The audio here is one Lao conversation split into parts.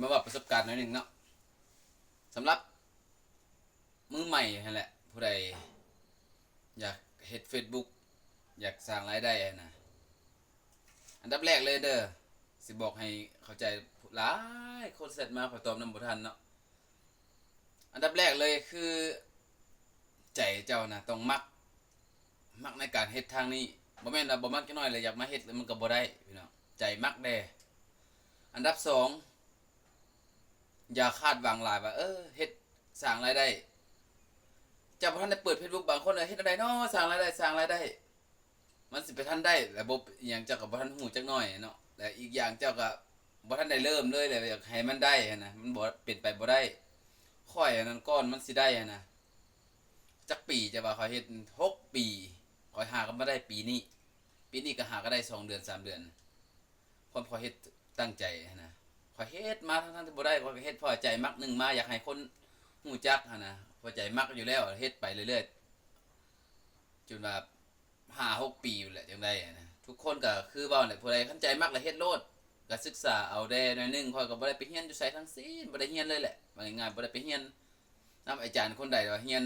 ມາເວົ້າປະສົບການໜ້ອຍໜຶ່ງເນາະ ສຳລັບມືໃໝ່ຫັ້ນແຫຼະ ຜູ້ໃດຢາກເຮັດເຟສບຸກ ຢາກສ້າງລາຍໄດ້ຫັ້ນນະ ອັນດັບແລກເລີຍເດີ ຊິບອກໃຫ້ເຂົ້າໃຈ ຫຼາຍຄົນແຊັດມາ ຂ້ອຍຕອບນຳບໍ່ທັນເນາະ. ອັນດັບແລກເລີຍຄື ໃຈເຈົ້ານະຕ້ອງມັກ ມັກໃນການເຮັດທາງນີ້ ບໍ່ແມ່ນວ່າບໍ່ມັກຈັກໜ້ອຍແລ້ວຢາກມາເຮັດ ແລ້ວມັນກໍບໍ່ໄດ້ພີ່ນ້ອງ ໃຈມັກແດ່. ອັນດັບສອງ ຢ່າຄາດຫວັງຫຼາຍວ່າ ເອີ ເຮັດສ້າງລາຍໄດ້ ເຈົ້າບໍ່ທັນໄດ້ເປີດເຟສບຸກ ບາງຄົນເອີ ເຮັດແນວໃດເນາະ ສ້າງລາຍໄດ້ ສ້າງລາຍໄດ້ ມັນຊິໄປທັນໄດ້ ລະບົບອີ່ຫຍັງເຈົ້າກໍບໍ່ທັນຮູ້ຈັກໜ້ອຍເນາະ ແລະ ອີກຢ່າງເຈົ້າກໍບໍ່ທັນໄດ້ເລີ່ມເລີຍ ແລ້ວຢາກໃຫ້ມັນໄດ້ຫັ້ນນະ ມັນບໍ່ ເປັນໄປບໍ່ໄດ້. ຂ້ອຍອັນນັ້ນ ກ່ອນມັນຊິໄດ້ຫັ້ນນະ ຈັກປີ ເຈົ້າວ່າຂ້ອຍເຮັດຫົກປີ ຂ້ອຍຫາກໍມາໄດ້ປີນີ້ ປີນີ້ກໍຫາກໍໄດ້ສອງເດືອນ ສາມເດືອນ ຄວາມຂ້ອຍເຮັດຕັ້ງໃຈຫັ້ນນະ ຂ້ອຍເຮັດມາທັງໆທີ່ບໍ່ໄດ້ ຂ້ອຍກໍເຮັດເພາະໃຈມັກ ໜຶ່ງມາຢາກໃຫ້ຄົນຮູ້ຈັກຫັ້ນນະ ເພາະໃຈມັກຢູ່ແລ້ວ ເຮັດໄປເລື້ອຍໆ ຈົນວ່າຫ້າຫົກປີພຸ້ນແຫຼະ ຈັ່ງໄດ້ຫັ້ນນະ. ທຸກຄົນກໍຄືເວົ້າແຫຼະ ຜູ້ໃດຄັນໃຈມັກລະເຮັດໂລດ ກໍສຶກສາເອົາແດ່ໜ້ອຍໜຶ່ງ. ຂ້ອຍກໍບໍ່ໄດ້ໄປຮຽນຢູ່ໃສທັງສິ້ນ ບໍ່ໄດ້ຮຽນເລີຍແຫຼະ ວ່າງ່າຍໆ ບໍ່ໄດ້ໄປຮຽນນຳອາຈານຄົນໃດວ່າຮຽນ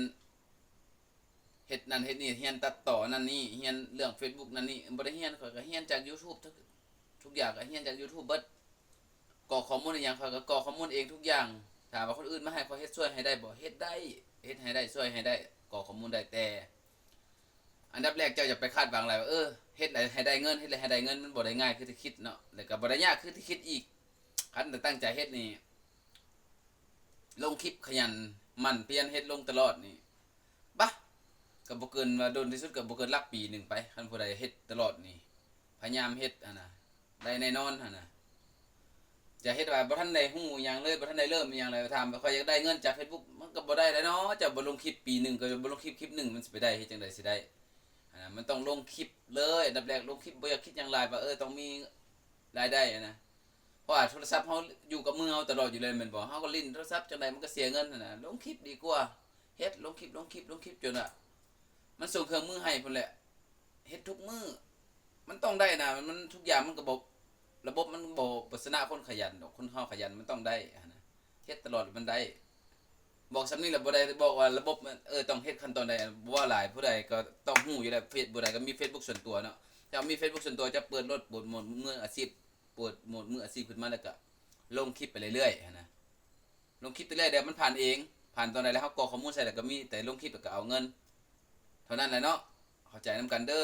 ເຮັດນັ້ນເຮັດນີ້ ຮຽນຕັດຕໍ່ນັ້ນນີ້ ຮຽນເລື່ອງເຟສບຸກນັ້ນນີ້ ບໍ່ໄດ້ຮຽນ. ຂ້ອຍກໍຮຽນຈາກຢູທູບ ທຸກ ທຸກຢ່າງກໍຮຽນຈາກຢູທູບເບິດ ກອກຂໍ້ມູນອີ່ຫຍັງ ຂ້ອຍກໍກອກຂໍ້ມູນເອງທຸກຢ່າງ. ຖາມວ່າຄົນອື່ນມາໃຫ້ຂ້ອຍເຮັດຊ່ວຍໃຫ້ໄດ້ບໍ່? ເຮັດໄດ້ ເຮັດໃຫ້ໄດ້ ຊ່ວຍໃຫ້ໄດ້ ກອກຂໍ້ມູນໄດ້ ແຕ່ອັນດັບແລກເຈົ້າຢ່າໄປຄາດຫວັງຫຼາຍວ່າ ເອີ ເຮັດແລ້ວໃຫ້ໄດ້ເງິນ ເຮັດແລ້ວໃຫ້ໄດ້ເງິນ ມັນບໍ່ໄດ້ງ່າຍຄືທີ່ຄິດເນາະ ແລ້ວກໍບໍ່ໄດ້ຍາກຄືທີ່ຄິດອີກ. ຄັນແຕ່ຕັ້ງໃຈເຮັດນີ້ ລົງຄລິບຂະຫຍັນໝັ່ນພຽນເຮັດລົງຕະຫຼອດນີ້ ບາ ກໍບໍ່ເກີນວ່າ ດົນທີ່ສຸດກໍບໍ່ເກີນຫຼັກປີໜຶ່ງໄປ. ຄັນຜູ້ໃດເຮັດຕະຫຼອດນີ້ ພະຍາຍາມເຮັດຫັ້ນນະ ໄດ້ແນ່ນອນຫັ້ນນະ. ຈະເຮັດວ່າບໍ່ທັນໄດ້ຮູ້ອີ່ຫຍັງເລີຍ ບໍ່ທັນໄດ້ເລີ່ມອີ່ຫຍັງເລີຍ ຖາມວ່າຂ້ອຍຢາກໄດ້ເງິນຈາກເຟສບຸກ ມັນກໍບໍ່ໄດ້ແລ້ວເນາະ. ເຈົ້າບໍ່ລົງຄລິບປີໜຶ່ງ ກໍບໍ່ລົງຄລິບ ຄລິບໜຶ່ງມັນຊິໄປໄດ້ ເຮັດຈັ່ງໃດຊິໄດ້ຫັ້ນນະ. ມັນຕ້ອງລົງຄລິບເລີຍ ອັນດັບແລກ ລົງຄລິບ ບໍ່ຢາກຄິດຫຍັງຫຼາຍວ່າ ເອີ ຕ້ອງມີລາຍໄດ້ຫັ້ນນະ. ເພາະວ່າໂທລະສັບເຮົາຢູ່ກັບມືເຮົາຕະຫຼອດຢູ່ແລ້ວແມ່ນບໍ່? ເຮົາກໍຫຼິ້ນໂທລະສັບ ຈັ່ງໃດມັນກໍເສຍເງິນຫັ້ນນະ. ລົງຄລິບດີກວ່າ ເຮັດ ລົງຄລິບ ລົງຄລິບ ລົງຄລິບ ຈົນວ່າມັນສົ່ງເຄື່ອງມືໃຫ້ພຸ້ນແຫຼະ. ເຮັດທຸກມື້ ມັນຕ້ອງໄດ້ນະ ມັນ ມັນທຸກຢ່າງມັນກໍບໍ່ ລະບົບມັນບໍ່ ບໍ່ຊະນະຄົນຂະຫຍັນດອກ. ຄົນເຮົາຂະຫຍັນມັນຕ້ອງໄດ້ຫັ້ນນະ ເຮັດຕະຫຼອດມັນໄດ້. ບອກສ່ຳນີ້ລະບໍ່ໄດ້ບອກວ່າລະບົບມັນ ເອີ ຕ້ອງເຮັດຂັ້ນຕອນໃດ ບໍ່ວ່າຫຼາຍ ຜູ້ໃດກໍຕ້ອງຮູ້ຢູ່ແລ້ວ. ເຟສ ຜູ້ໃດກໍມີເຟສບຸກສ່ວນຕົວເນາະ ເຈົ້າມີເຟສບຸກສ່ວນຕົວ ເຈົ້າເປີດໂລດ ໂປຣໂມດມືອາຊີບ ເປີດໂໝດມືອາຊີບຂຶ້ນມາ ແລ້ວກໍລົງຄລິບໄປເລື້ອຍໆຫັ້ນນະ. ລົງຄລິບແຕ່ແລກ ດຽວມັນຜ່ານເອງ ຜ່ານຕອນໃດແລ້ວ ເຮົາກອກຂໍ້ມູນໃສ່ ແລ້ວກໍມີແຕ່ລົງຄລິບ ແລ້ວກໍເອົາເງິນເທົ່ານັ້ນແຫຼະເນາະ. ເຂົ້າໃຈນຳກັນເດີ.